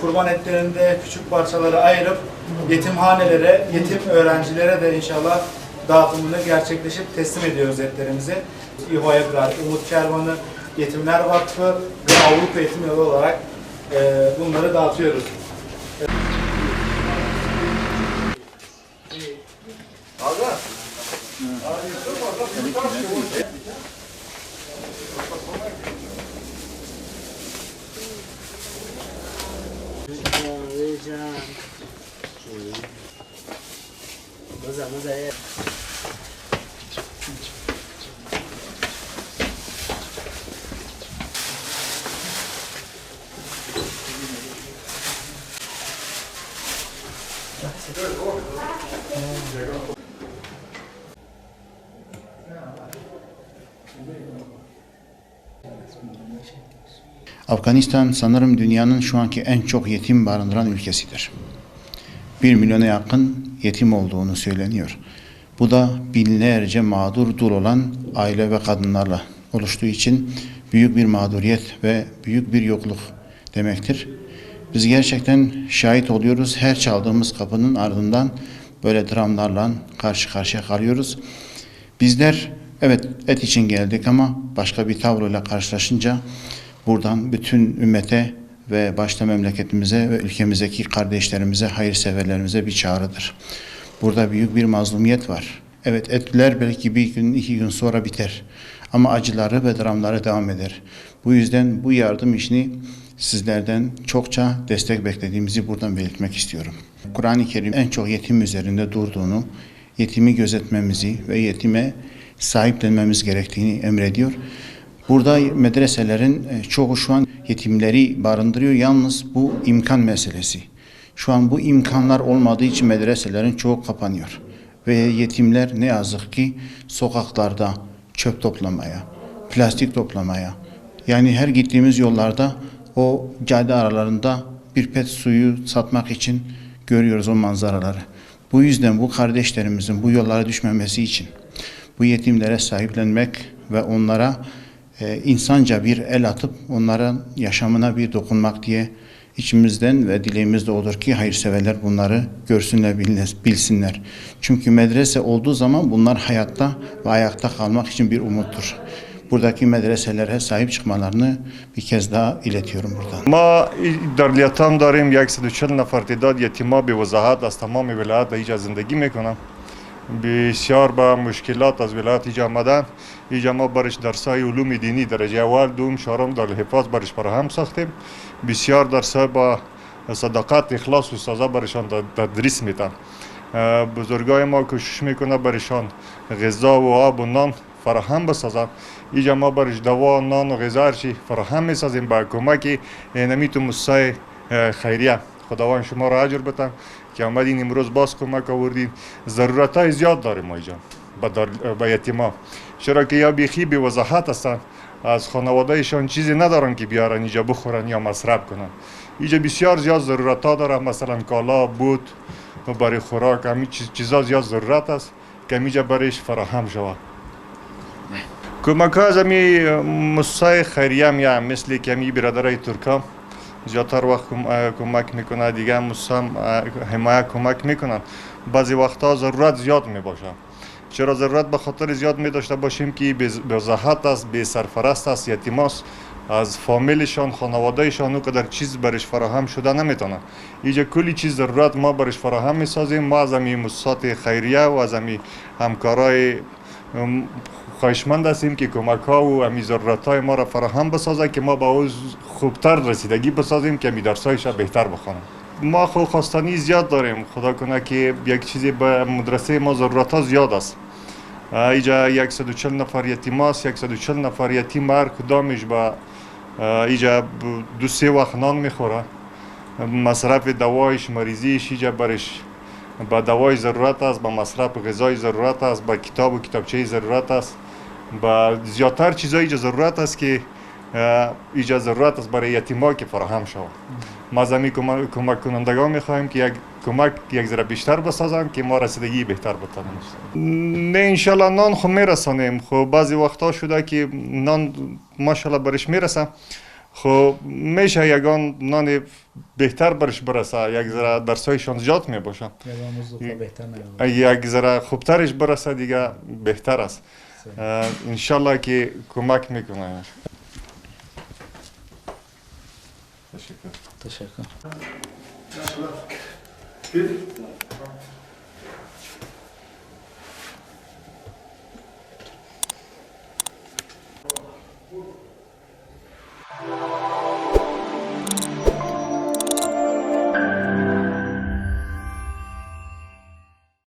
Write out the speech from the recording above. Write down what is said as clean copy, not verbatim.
Kurban etlerini de küçük parçalara ayırıp yetimhanelere, yetim öğrencilere de inşallah dağıtımını gerçekleşip teslim ediyoruz etlerimizi. İHO'ya Umut Kervanı, Yetimler Vakfı ve Avrupa Yetim Yolu olarak bunları dağıtıyoruz. Afganistan sanırım dünyanın şu anki en çok yetim barındıran ülkesidir. 1 milyona yakın yetim olduğunu söyleniyor. Bu da binlerce mağdur dul olan aile ve kadınlarla oluştuğu için büyük bir mağduriyet ve büyük bir yokluk demektir. Biz gerçekten şahit oluyoruz. Her çaldığımız kapının ardından böyle dramlarla karşı karşıya kalıyoruz. Bizler evet et için geldik ama başka bir tabloyla karşılaşınca buradan bütün ümmete ve başta memleketimize ve ülkemizdeki kardeşlerimize, hayırseverlerimize bir çağrıdır. Burada büyük bir mazlumiyet var. Evet etler belki bir gün, iki gün sonra biter. Ama acıları ve dramları devam eder. Bu yüzden bu yardım işini sizlerden çokça destek beklediğimizi buradan belirtmek istiyorum. Kur'an-ı Kerim en çok yetim üzerinde durduğunu, yetimi gözetmemizi ve yetime sahiplenmemiz gerektiğini emrediyor. Burada medreselerin çoğu şu an yetimleri barındırıyor. Yalnız bu imkan meselesi. Şu an bu imkanlar olmadığı için medreselerin çoğu kapanıyor. Ve yetimler ne yazık ki sokaklarda çöp toplamaya, plastik toplamaya, yani her gittiğimiz yollarda o cadde aralarında bir pet suyu satmak için görüyoruz o manzaraları. Bu yüzden bu kardeşlerimizin bu yollara düşmemesi için bu yetimlere sahiplenmek ve onlara insanca bir el atıp onların yaşamına bir dokunmak diye içimizden ve dileğimiz de odur ki hayırseverler bunları görsünler, bilsinler. Çünkü medrese olduğu zaman bunlar hayatta ve ayakta kalmak için bir umuttur. Buradaki medreselere sahip çıkmalarını bir kez daha iletiyorum buradan. ما در لیتام داریم 140 نفر تعداد یتیما به وضاحت از تمام ولایت اینجا زندگی میکنن. بسیار با مشکلات از ولایت اینجا آمدن. اینجا ما برش درسای علوم دینی درجه اول، دوم، چهارم در حفاظ برش فراهم ساختیم. بسیار درسای با صداقت، اخلاص و سازا برشان تدریس میتن. بزرگای ما کوشش میکنه برشان غذا و آب و نان فراهم بسازن. اینجا ما برش دوا، نان و غذا هرچی فراهم میسازیم با کمک نمیتو موسسه خیریه. خداوند شما را اجر بده که آمدین امروز باز کمک آوردین. ضرورت های زیاد داریم ما اینجا با یتیما، چرا که یا بیخی بی وضاحت هستن، از خانوادهشان چیزی ندارن که بیارن اینجا بخورن یا مصرف کنن. اینجا بسیار زیاد ضرورت ها داره، مثلا کالا، بود برای خوراک، همین چیزا زیاد ضرورت است که اینجا برایش فراهم شود. کمک ها از همی موسسه خیریه میه، مثل که همی برادرای ترکا زیادتر وقت کمک میکنه، دیگه موسسه حمایه کمک میکنن. بعضی وقتها ضرورت زیاد میباشه. چرا ضرورت؟ به خاطر زیاد می داشته باشیم که بی وضاحت است، بی سرپرست است، یتیم است، از فامیلشان، خانوادهشان اونقدر چیز برش فراهم شده نمیتونه. اینجا کلی چیز ضرورت ما برش فراهم میسازیم. ما از همی موسسات خیریه و از همی همکارای خواهشمند هستیم که کمک ها و همی ضرورت های ما را فراهم بسازه که ما با او خوبتر رسیدگی بسازیم که همی درسایش بهتر بخوانیم. ما خو خواستانی زیاد داریم، خدا کنه که یک چیزی به مدرسه ما ضرورت ها زیاد است. اینجا 140 نفر یتیم است، 140 نفر یتیم هر کدامش با اینجا دو سه وقت نان میخوره. مصرف دوایش، مریضیش اینجا برش با دوای ضرورت است، با مصرف غذای ضرورت است، با کتاب و کتابچه ضرورت است، با زیادتر چیزایی اینجا ضرورت است که اینجا ضرورت است برای یتیما که فراهم شود. ما از همین کمک کنندگان میخواهیم که یک کمک یک ذره بیشتر بسازن که ما رسیدگی بهتر بتانیم. نه انشالله نان خو میرسانیم. خو بعضی وقتا شده که نان ماشاءالله برش میرسه، خب میشه یگان نان بهتر برش برسه، یک ذره درسایشان زیاد میباشه، یک ذره خوبترش برسه دیگه بهتر است. انشالله که کمک میکنه. تشکر. تشکر.